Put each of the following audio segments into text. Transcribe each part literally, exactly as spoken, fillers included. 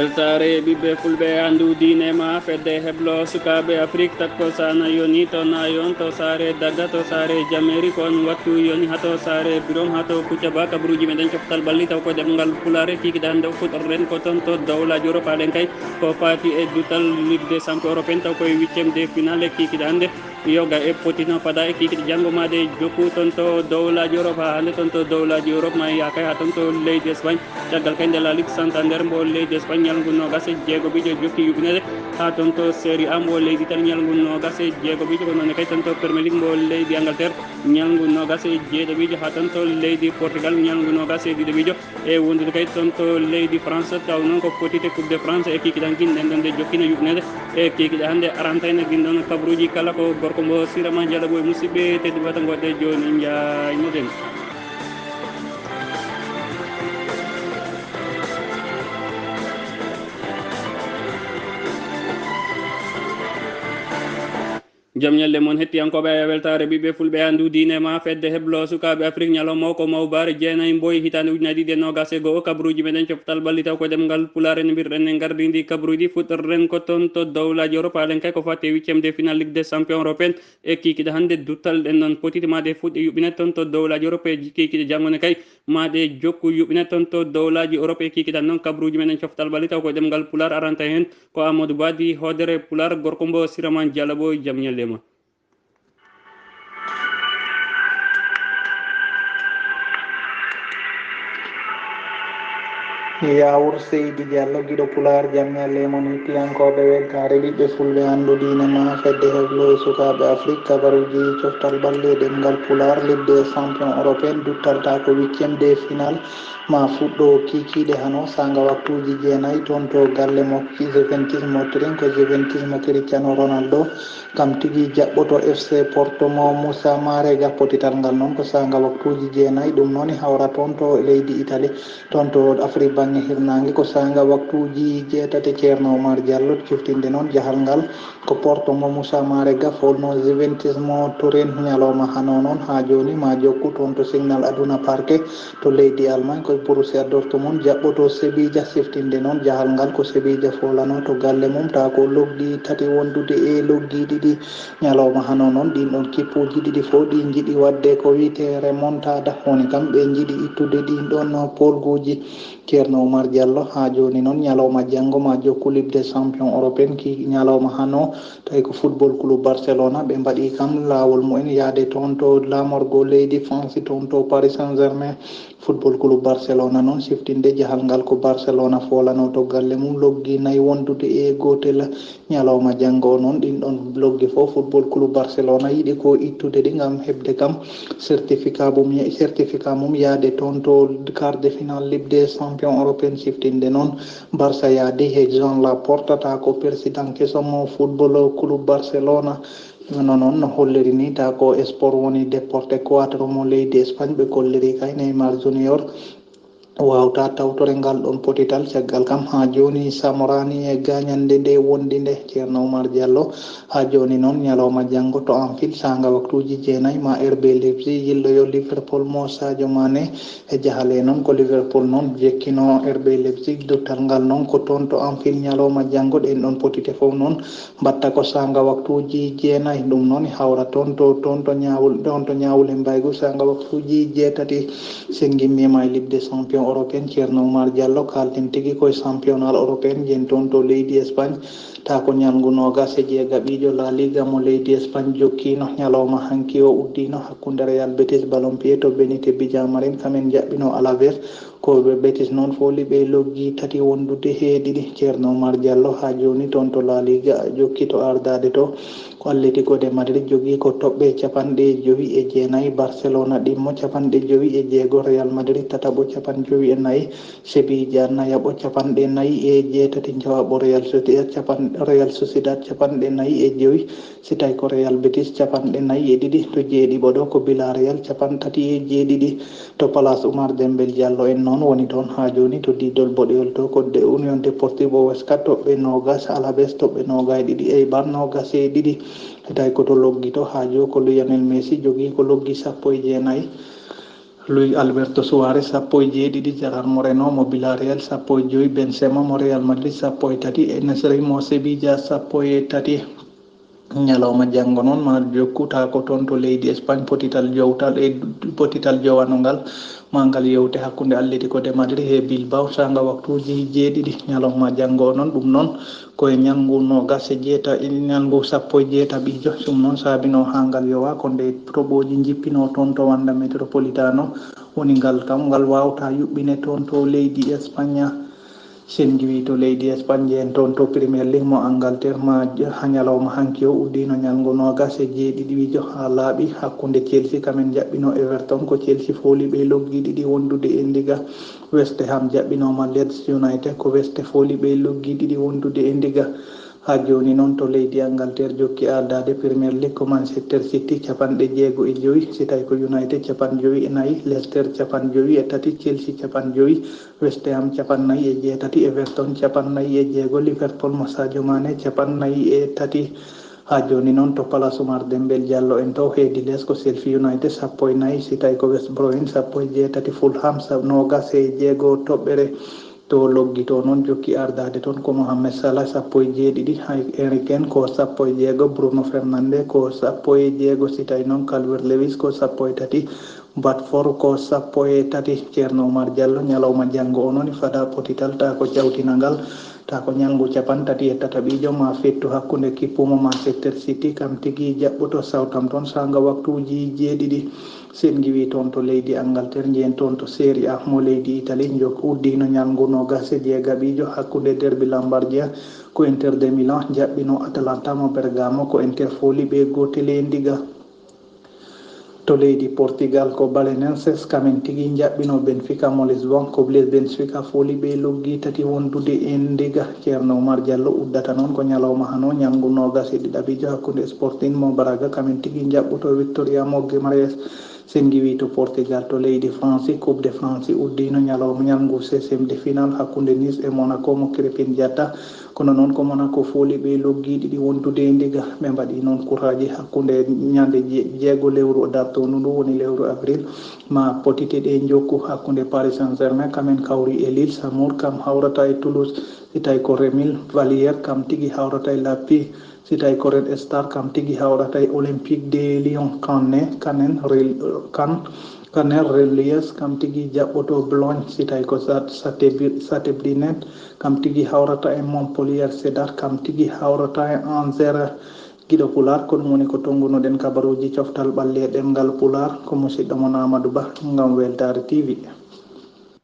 Weltaare ɓiɓɓe fulɓe, anndu diine ma fedde heblo sukaaɓe Afrik. Takko sana yoni to nayon to saare dagga to saare jameri, ko on wattu yoni hato saare birom hato kuccaba. Kabaruuji meɗen coftal ɓalli taw ko ɗemngal pulaare. Kikiɗe hannde o fuɗɗorɗen ko toon to dowlaaji Europe, aɗen kay ko faati e dutal Ligue des champions européen taw koye huitième de finale. Kikiɗe hannde yoga e potino fada e kikiɗe janngo maɗe jokku toon to dowlaaji Europe. Haa hannde toon to dowlaaji Europe ma yaha kay haa toon to leydi Espagne. Caggal kay nde La Ligue Santander mbo leydi Espagne ñalngu noogas e jeego bijo jokki yuɓinede haa toon to Serie A mbo leydi Italie ñalngu noogas e jeego bijo. Ko noon kay toon to Premier League mbo leydi Angleterre ñalngu noogas e jeeɗo bijo haa toon to leydi Portugal ñalngu noogas e ɗiɗo bijo. E wondude kay toon to leydi France taw noon ko potite Coupe de France e kikiɗan ginɗen ɗon nde jokkino yuɓinede e kikiɗe hannde arantayne ginɗon kabaruuji kala ko gorko mbo sirama jalaɓo e musidɓe tedduɓe tan goɗɗe jooni njaynoɗen. Jam ñalle mon hettiyankooɓe, aya weltaare ɓiɓɓe fulɓe, anndu diine ma fedde heblo sukaaɓe Afrik. Ñalawma o ko mawbaare jeenayi mboy hitaande ujunaaji ɗiɗi e noogas e go'o. Kabaruuji meɗen coftal ɓalli taw ko ɗemngal pulaar en mbirɗen en gardindi kabaruuji. Fuɗɗorɗen ko toon to dowlaaji Europe, aɗen kay ko fatte huitième de finale Ligue des champions européen. E kikiɗe hannde duttal ɗen ɗon potiti maɗe fuɗɗi yuɓɓinat toon to dowlaaji Europe e kikiɗe janngo ne kay maɗe jokku yuɓɓinat toon to dowlaaji Europe. E kikiɗan noon kabaruuji meɗen coftal ɓalli taw ko ɗemngal pulaar aranta heen. Ko Amadou Badi hoodere pulaar gorko mbo siraman jalaɓo jam ñalle ma. Yawur Seydi Diallo giɗo pulaar jam ñalle mon hettiyankooɓe weltaare ɓiɓɓe fulɓe anndu diine ma fedde heblo sukaaɓe Afrik kabaruuji coftal ɓalli ɗemngal pulaar Ligue des champions européen duttalta ko huitième de finale ma fuɗɗo kikiɗe hano sanga waktuuji jeenayi toon to galle mo Juventus mo Turin ko Juventus mo Cristiano Ronaldo. Kam tigi jaɓɓoto F C Porto mo Moussa Marega. Potital ngal noon ko saanga waktuuji jeenayi, ɗum noon e hawra toon to leydi Italie, toon to Afrik baŋŋe hirnaange ko saanga waktuuji jeetati. Ceerno Omar Diallo ciftinde noon jahal ngal ko Porto mo Moussa Marega folno Juventus mo Turin ñalawma hano noon haa jooni ma jokku toon to Signal Iduna Park. To leydi Allemagne ko Borussia Dortmund jaɓɓoto Sevilla. Siftinde noon jahal ngal ko Sevilla foolano to galle mum ta ko loggi tati wondude e loggi ɗiɗi ñalawma hano noon. Ɗin ɗon kippuuji ɗiɗi fof ɗi njiɗi waɗde ko wiyte remontada, woni kam ɓe njiɗi ittude ɗin ɗon polguuji. Ceerno Oumar Diallo, haa jooni noon ñalawma janngo ma jokku Ligue des Champions européen ki ñalawma hano. Tawi ko Football Club Barcelona ɓe mbaɗi kam laawol mumen yahde toon to laamorgo leydi France, toon to Paris Saint-Germain. Football Club Barcelona noon siftinde jahal ngal ko Barcelona foolano to galle mum loggi nayi wondude e gootel ñalawma janngo o noon. Ɗin ɗon loggi fof Football Club Barcelona yiɗi ko ittude ɗi ngam heɓde kam certificat mum, certificat mum yahde toon to quart de finale Ligue des Champions européen. Siftinde noon Barça yahdi he Joan Laporta ta ko président keso mo Football Club Barcelona. Hono noon no holliri ni ta ko sport woni Deportes Cuatro mo leydi Espagne ɓe kolliri kay Neymar Junior wawta tawtore ngal ɗon potital. Caggal kam haa jooni Samorani e gañande nde wondi nde Ceerno Oumar Diallo. Haa jooni noon ñalawma janngo to Anfield saanga waktuuji jeenayi ma R B Leipzig yilloyo Liverpool mo Sadio Mané. E jahale noon ko Liverpool noon jekkino R B Leipzig duttal ngal noon ko toon to Anfield ñalawma janngo. Ɗen ɗon potite fof noon mbatta ko saanga waktuuji jeenayi. Ɗum noon e hawra toon to toon to ñaawul ɗon to ñaawul e mbaygu saanga waktuuji jeetati. Sen ngimmima e Ligue des Champions européen Ceerno Oumar Diallo kalten tigi koye championnat européen jen toon to leydi Espagne. Ta ko ñalngu noogas e jeegaɓiijo La Liga mo leydi Espagne jokkino ñalawma hanki o uddino hakkunde Real Betis Ballon Pied to Benite Villamarín kamen jaɓɓino Alaves. Ko ɓe Betis noon fooli ɓe loggi tati wondude he ɗiɗi. Ceerno Oumar Diallo haa jooni toon to La Liga jokki to ardaade to ko Atlético de Madrid jogii ko toɓɓe capanɗe jowi e jeenayi, Barcelona ɗimmo capanɗe jowi e jeego, Real Madrid tataɓo capanɗe jowi e nayi, Sevilla nayaɓo capanɗe nayi e jeetati, njawaɓo Real Sociedad capan Real Sociedad capanɗe nayi e jowi. Si tawi ko Real Betis capanɗe nayi e ɗiɗi, to jeeɗiɓo ɗo ko Villarreal capanɗe tati e jeeɗiɗi. To Place Oumar Dembel Diallo en noon woni toon haa jooni to diidol boɗeyol to ko de Union Deportivo Huesca toɓɓe noogas, Alaves toɓɓe noogas e ɗiɗi, Eibar noogas e ɗiɗi. Si tawi ko to loggi to haa jooni ko Lionel Messi jogii ko loggi sappo e jeenayi. Luis Alberto Suarez, sappo e jeeɗiɗi. Gerard Moreno mo Villarreal, sappo e joyi. Benzema mo Real Madrid, sappo e tati. Nesri mo Sevilla, sappo e tati. Ñalawma janngo noon, ma jokku taako toon to leydi Espagne, potital jowtal e potital jowanongal, ma ngal yewte hakkunde Atlético de Madrid e Bilbao, saanga waktuuji jeeɗiɗi. Ñalawma janngo o noon, ɗum noon ko e ñalngu noogas e jeeta-, e ñalngu sappo e jeetaɓiijo. Ɗum noon saabinoo haa ngal yowa ko nde toɓooji njippinoo toon to Wanda Metropolitano. Woni ngal kam, ngal waawta yuɓɓine toon to leydi Espagne. Sen ngiwi to leydi Espagne, jeen toon to Premier League mo Angleterre, ma j-, ha ñalawma hanki o uddiino ñalngu noogas e jeeɗiɗiijo haa laaɓi hakkunde Chelsea, kamen jaɓɓino Everton, ko Chelsea fooli ɓe loggi ɗiɗi wondude e ndiga. West Ham jaɓɓinooma Leeds United, ko West fooli ɓe loggi ɗiɗi wondude e ndiga. Haa jooni noon to leydi Angleterre jokki ardaade Premier League ko Manchester City capanɗe jeego e jowi, si tawi ko United capanɗe jowi e nayi, Leicester capanɗe jowi e tati, Chelsea capanɗe jowi, West Ham capanɗe nayi e jeetati, Everton capanɗe nayi e jeego, Liverpool mo Sadio Mane capanɗe nayi e tati. Haa jooni noon to Palace Oumar Dembel Diallo en to heedi les ko Sheffield United sappo e nayi, si tawi ko West Brom sappo e jeetati, Fulham sa-, noogas e jeego toɓɓere. To loggito noon jokki ardaade toon ko Mohamed Salah sappo e jeeɗiɗi, Harry Kane ko sappo e jeego, Bruno Fernandes ko sappo e jeego, si tawi noon Calvert Lewis ko sappo e tati, Watford ko sappo e tati. Ceerno Oumar Diallo, ñalawma janngo o noon fada potital ta ko jawtinangal, ta ko ñalngu capanɗe tati e tataɓiijo ma fettu hakkunde kippu mo Manchester City, kam tigi jaɓɓoto Southampton saanga waktuuji jeeɗiɗi. Sen ngiwi toon to leydi Angleterre, njeen toon to Serie A mo leydi Italie, jok uddiino ñalngu noogas e jeegaɓiijo hakkunde derbi Lombardia, ko Inter de Milan jaɓɓino Atalanta mo Bergamo, ko Inter fooli ɓe gootel e ndiga. To leydi Portugal ko Belenenses, kamen tigi jaɓɓino Benfica mo Lisbon, ko Bles-, Benfica fooli ɓe loggi tati wondude e ndiga. Ceerno Oumar Diallo uddata noon ko ñalawma hano, ñalngu noogas e ɗiɗaɓiijo hakkunde Sporting mo Braga, kamen tigi jaɓɓoto Victoria mo Guimarães. Sen ngiwi to Portugal, to leydi France, Coupe de France uddiino ñalawma, ñalngu seizième de finale hakkunde Nice e Monaco mo Krépin Diatta. Kono noon ko Monaco fooli ɓe loggi ɗiɗi wondude e ndiga. Ɓe mbaɗi noon kuraaji hakkunde ñande je-, jeego lewru o darto ndu, ndu woni lewru avril, ma potite ɗe jokku hakkunde Paris Saint-Germain, kamen kawri e Lille, Samour kam hawrata e Toulouse, si tawi ko Rémile Valière kam tigi hawrata e Lapi. Si tawi ko Red Star, kam tigi hawrata e Olympique de Lyon. Cannes, Caen Rel-, Can-, Caen Releers, kam tigi jaɓɓoto Boulogne. Si tawi ko Sat-, Sate-, Satebrinet, kam tigi hawrata e Montpellier. Sedat, kam tigi hawrata e Angers. Giɗo Pulaar, ko ɗum woni ko tonngunoɗen kabaruuji coftal ɓalle e ɗemngal Pulaar. Ko musiɗɗo mon Amadou Ba, ngam Weltaare T V.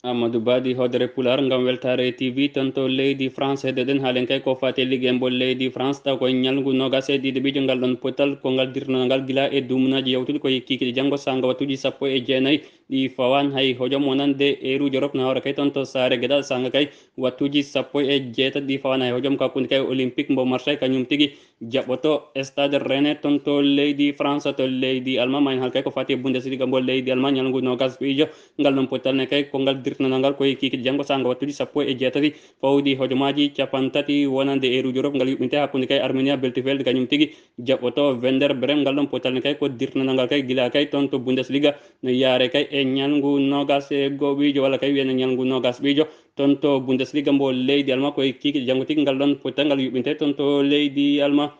Amadou Ba di hoodere Pulaar ngam Weltaare T V, toon to leydi France. Heddoɗen haalen kay ko faati e liggeembol leydi France, taw ko ñalngu noogas e ɗiɗaɓiijo ngal ɗon potal, ko ngal dirnangal gila e dumunaaji yawtuɗi ko e kiikiiɗe janngo saanga wattuuji sappo e jeenayi ɗi fawaan hay hojom wonande eeruuji Europe na hawra kay toon to saare geɗal saanga kay wattuuji sappo e jeetati ɗi fawaan hay hojom, ko hakkunde kay Olympique mbo Marseille kañum tigi jaɓɓoto Stade Rennais toon to leydi France. To leydi Allemagne ma en haal kay ko faati e Bundesliga mbo leydi Allemagne, ñalngu noogas ɓiijo ngal ɗon potal ne kay ko ngal dirtanangal ngal ko e kiikiiɗe janngo saanga wattuuji sappo e jeetati fawɗi hojomaaji capanɗe tati wonande eeruuji Europe, ngal yuɓɓinte hakkunde kay Arminia Bielefeld kañum tigi jaɓɓoto Werder Bremen. Ngal ɗon potal ne kay ko dirtanangal ngal kay gila kay toon to Bundesliga no yaare kay e ñalngu noogas e go'oɓiijo walla kay wiyane ñalngu noogas ɓiijo. Toon to Bundesliga mbo leydi Alma, ko e kiikiiɗe janngo tigi ngal ɗon potal ngal yuɓɓinte toon to leydi Alma.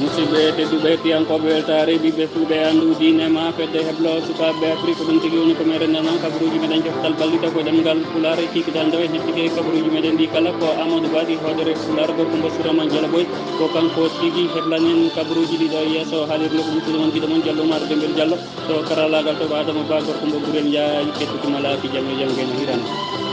Musidɓe tedduɓe, hettiyankooɓe Weltaare, ɓiɓɓe fulɓe, anndu diine ma fedde heblo sukaaɓe Afrik, ko ɗum tigi woni ko meɗen nana kabaruuji meɗen coftal ballita ko ɗemngal Pulaar e kiikiiɗe hannde o. En hettike kabaruuji meɗen ɗi kala ko Amadou Ba di hoodere Pulaar, gorko mbo Suraman Jalaboy. Ko kanko tigi heblanen kabaruuji ɗi ɗo yeeso haalirde ko musidɗo mon giɗo mon Diallo Oumar Dembel Diallo. To karallaagal to Ba Adama Ba, gorko mbo Gurel Njaay, kettuki malaaki jam e jam geno hirana.